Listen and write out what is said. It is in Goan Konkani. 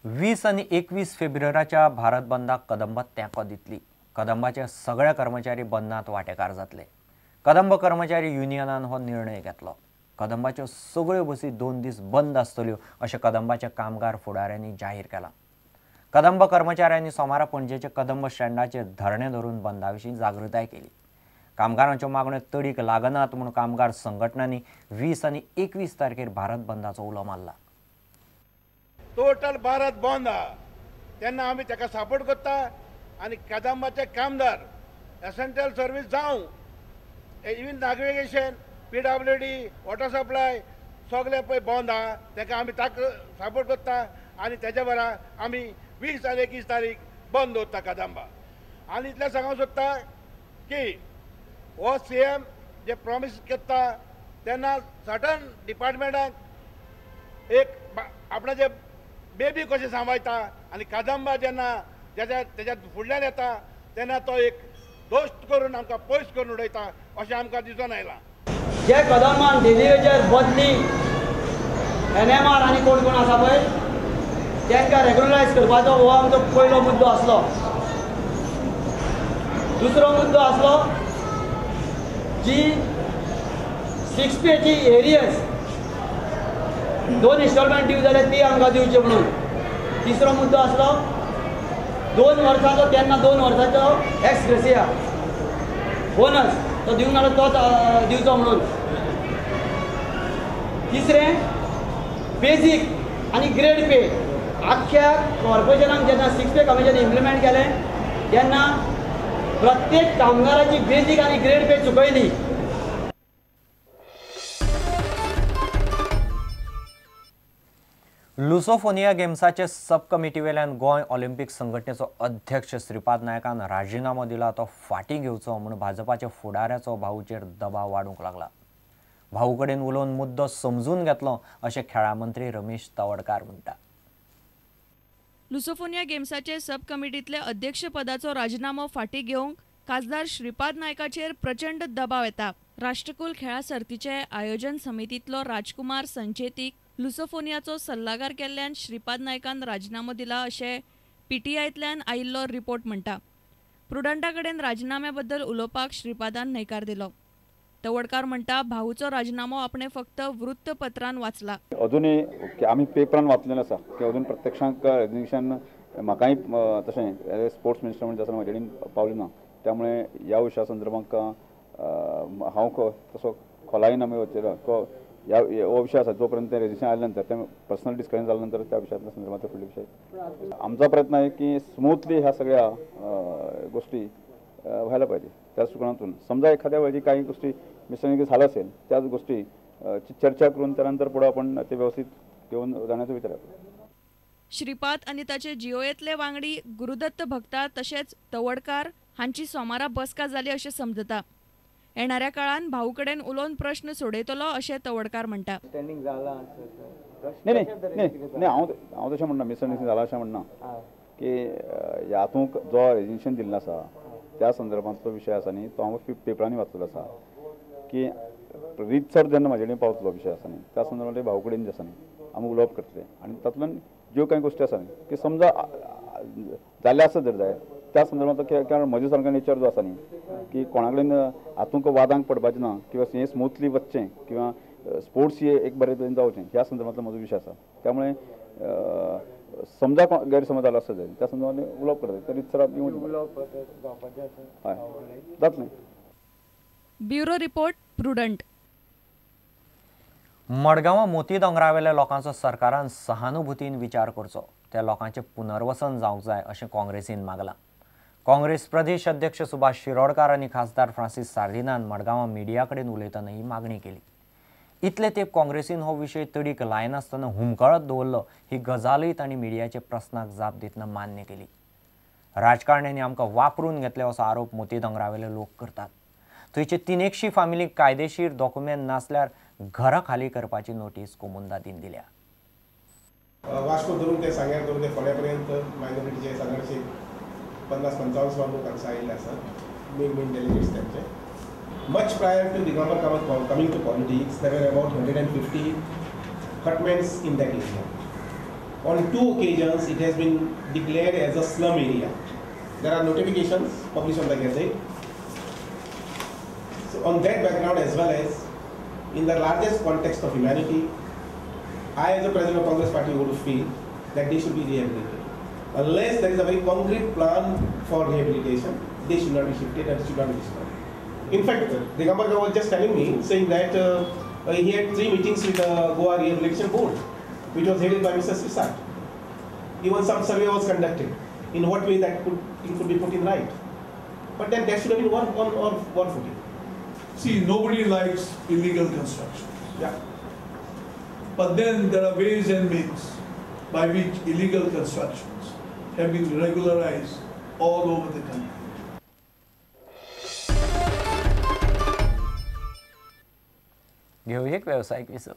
20 आनी 21 फेब्रुवारीच्या भारत बंदाक कदंबा तेंको दितली. कदंबाचे सगळे कर्मचारी बंदांत वांटेकार जातले. कदंब कर्मचारी युनियनान हो निर्णय घेतलो. कदंबाच्यो सगळ्यो बसी 2 दीस बंद आसतल्यो अशें कदंबाच्या कामगार फुडाऱ्यांनी जाहीर केलां. कदंब कर्मचाऱ्यांनी सोमारा पणजेचे कदंब स्टँडाचेर धरणें धरून बंदा विशीं जागृताय केली. कामगारांच्यो मागण्यो तडीक लागनात म्हूण कामगार संघटनांनी 20 आनी 21 तारखेर भारत बंदाचो उलो मारला. टोटल भारत बंद आहा तेन्ना आमी ताका सपोर्ट करता आनी कदंबाचे कामदार एसेंशियल सर्वीस जावं even navigation PWD water supply सगळे पळय बंद आहा ताका आमी ताका सपोर्ट करता आनी तेज्या बरा आमी 20 आनी 21 तारीख बंद दवरता कदंबा. आनी इतलें सांगूंक सोदता की हो सीएम जे प्रॉमीस करता तेन्ना सर्टन डिपार्टमेंटाक एक आपणाचे बेबी कशें सांबाळटा आनी कदंबा जेन्ना तेज्या फुडल्यान येता तेन्ना तो एक दोस्त करून आमकां पयस करून उडयता अशें आमकां दिसून आयलां. जे कदंबान डेली वेजर बदली NMR आनी कोण कोण आसा पळय तांकां रेगुलरायज करपाचो हो आमचो पयलो मुद्दो आसलो. दुसरो मुद्दो आसलो जी 6 पेची एरियर्स 2 इन्स्टॉलमेंट ड्यू जाल्यार ती आमकां दिवची म्हणून. तिसरो मुद्दो आसलो 2 वर्सांचो तेन्ना 2 वर्सांचो एक्स ग्रेसिया बोनस तो दिवंक नाल्यार तोच दिवचो म्हणून. तिसरें बेजीक आनी ग्रेड पे आख्ख्या कॉर्पोरेशनाक जेन्ना 6 पे कमिशन इम्प्लिमेंट केलें तेन्ना प्रत्येक कामगाराची बेजीक आनी ग्रेड पे चुकयली. लुसोफोनिया गेम्साचे सब कमिटीवेल्यान गोंय ऑलिम्पिक संघटनेचो अध्यक्ष श्रीपाद नायकान राजिनामो दिला तो फाटीं घेवचो म्हूण भाजपाच्या फुडाऱ्याचो भाऊचेर दबाव वाडूंक लागला. भाऊ कडेन उलोवन मुद्दो समजून घेतलो अशें खेळां मंत्री रमेश तवडकार म्हणटा. लुसोफोनिया गेम्साचे सब कमिटींतले अध्यक्षपदाचो राजिनामो फाटीं घेवंक खासदार श्रीपाद नायकाचेर प्रचंड दबाव येता. राष्ट्रकुल खेळां सर्तीचे आयोजन समितींतलो राजकुमार संचेतीक लुसोफोनियाचो सल्लागार केल्ल्यान श्रीपाद नायकान राजिनामो दिला अशें पीटीआयतल्यान आयिल्लो रिपोर्ट म्हणटा. प्रुडंटा कडेन राजिनाम्या बद्दल उलोवपाक श्रीपादान न्हयकार दिलो. तवडकार म्हणटा भाऊचो राजिनामो आपणे फक्त वृत्तपत्रान वाचला. अजूनय आमी पेपरान वाचलेलें आसा की अजून प्रत्यक्षांत रेजिग्नेशन म्हाकाय तशें स्पोर्ट्स मिनिस्टर म्हणजे आसतना म्हजे कडेन पावलें ना, त्यामुळे ह्या विशया संदर्भात हांव तसो खोलायेन आमी वचना. ह्या हो विशय आसा जो पर्यंत रेजिग्नेशन आयल्या नंतर ते पर्सनल डिस्कशन जाल्या नंतर त्या विशयातल्या संदर्भात फुडले विशय आमचा प्रयत्न आहे की स्मूथली ह्या सगळ्या गोष्टी व्हायला पाहिजे. त्या दृष्टिकोनातून समजा एखाद्या वेळी काही गोष्टी मिसअंडरस्टँडिंग झालं असेल त्याच गोष्टी चर्चा करून त्यानंतर पुढे आपण ते व्यवस्थित घेऊन जाण्याचा विचार करतो. श्रीपाद आनी ताचे जीओएतले वांगडी गुरुदत्त भक्ता तशेंच तवडकार हांची सोमारा बसका जाली अशें समजता. येणाऱ्या काळान भाऊ कडेन उलोवन प्रश्न सोडयतलो अशें तवडकार म्हणटा. नाही नाही हांव हांव तशें म्हणना मिसअंडरस्टँडिंग जाला अशें म्हणना की ह्या जो रेजिग्नेशन दिल्लें आसा त्या संदर्भांतलो विशय आसा न्ही तो हांव पेपरांनी वाचलेलो आसा की रितसर जेन्ना म्हाजे कडेन पावतलो विशय आसा न्ही त्या संदर्भांत भाऊ कडेन जे आसा न्ही आमी उलोवप करतले आनी तातूंतल्यान ज्यो कांय गोश्टी आसा न्ही की समजा जाल्लें आसत जर जाय त्या संदर्भांत कारण म्हज्या सारको नेचर जो आसा न्ही की कोणा कडेन हातूंत वादांक पडपाचें ना किंवा हें स्मूथली वचचें किंवा स्पोर्ट्स हे एक बरे तरेन जावचें ह्या संदर्भांतलो म्हजो विशय आसा. त्यामुळे समजा गैरसमज जालो आसत जाय त्या संदर्भांत उलोवप करता तरी सर हय जातलें. Bureau report Prudent. मडगांवां मोती दोंगरावेल्या लोकांचो सरकारान सहानुभूतीन विचार करचो, त्या लोकांचें पुनर्वसन जावंक जाय अशें काँग्रेसीन मागलां. काँग्रेस प्रदेश अध्यक्ष सुभाष शिरोडकार आनी खासदार फ्रांसीस सार्दिनान मडगांवां मिडिया कडेन उलयतना ही मागणी केली. इतले तेंप काँग्रेसीन हो विशय तडीक लायनासतना हुमकळत दवरलो ही गजालूय तांणी मिडियाच्या प्रस्नाक जाप दितना मान्य केली. राजकारण्यांनी आमकां वापरून घेतले असो आरोप मोती दोंगरावेले लोक करतात. थंयचे 300 फामिलीक कायदेशीर डॉक्युमेंट नासल्यार घरां खाली करपाची नोटीस कोमुंदादीन दिल्या. वास्को धरून ते सांग्यार धरून ते फोंड्या पर्यंत मायनॉरिटीचे सादारणशे 50-55 सुमार लोक हांगा आयिल्ले आसात, मेन मेन डेलिगेट्स तांचे. Much prior to Digambar Kamat coming to politics, there were about 150 hutments in that area. On 2 occasions it has been declared as a slum area. There are notifications published on the Gazette. So on that background, as well as in the largest context of humanity, I as a president of Congress party would feel that they should be rehabilitated. Unless there is a very concrete plan for rehabilitation, they should not be shifted and should not be destroyed. In fact, Digambar was just telling me, saying that he had 3 meetings with the Goa Rehabilitation Board, which was headed by Mr. Sisat. Even some survey was conducted in what way that could be put in right. But then there should have been one on one footing. See, nobody likes illegal constructions. Yeah. But then there are ways and means by which illegal constructions have been regularized all over the country. घेऊ एक व्यावसायिक विसव.